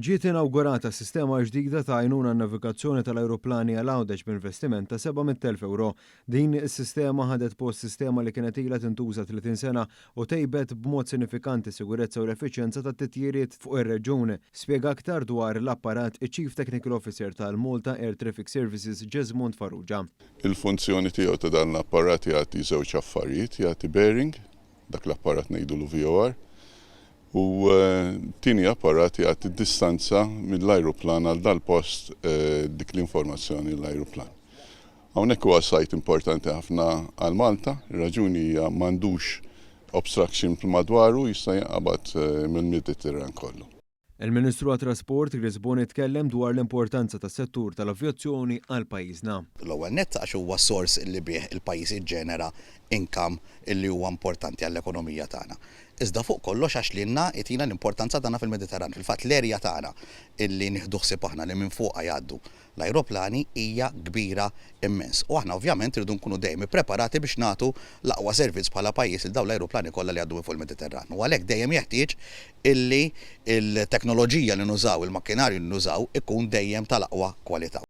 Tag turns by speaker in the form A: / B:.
A: Ġiet inawgurata sistema ġdida ta' għajnuna għan-navigazzjoni tal-ajruplani għal Għawdex b'investiment ta' 700,000 ewro. Din is-sistema ħadet post sistema li kienet ilha tintuża 30 sena u tejbet b'mod sinifikanti s-sigurezza u l-effiċjenza tat-titjiriet fuq ir-reġjun. Spjega aktar dwar l-apparat iċ-Chief Technical Officer tal-Malta Air Traffic Services Jesmond Farrugia.
B: Il-funzjoni tiegħu ta' dan l-apparat jagħti żewġ affarijiet, jagħti bearing, dak l-apparat ngħidulu VOR, U tieni apparat jagħti d-distanza mill-ajruplan għal dal-post dik l-informazzjoni l-ajruplan. Hawnhekk huwa sajt importanti ħafna għal Malta, ir-raġuni hija m'għandux obstruction madwaru jista' jinqabad mill-Mediterran kollu.
A: Il-Ministru għat-Trasport, Chris Boni tkellem dwar l-importanza tas-settur tal-avjazzjoni għal pajjiżna.
C: L-ewwel nett għax huwa sors li bih il-pajjiż jiġġenera income li huwa importanti għall-ekonomija tagħna. Iżda fuq kollox għax lilna jtina l-importanza tagħna fil-Mediterran. Fil-fatt l-area tagħna illi nieħdu ħsieb aħna li minn fuqha jgħaddu l-ajruplani hija kbira immens. U aħna ovvjament irridu nkunu dejjem ippreparati biex nagħtu l-aqwa servizz bħala pajjiż lil dawn l-ajruplani kollha li jgħaddu minn fuq il-Mediterran. U għalhekk dejjem jeħtieġ illi l-teknoloġija li nużaw, il-makkinarju li nużaw ikun dejjem tal-aqwa kwalità.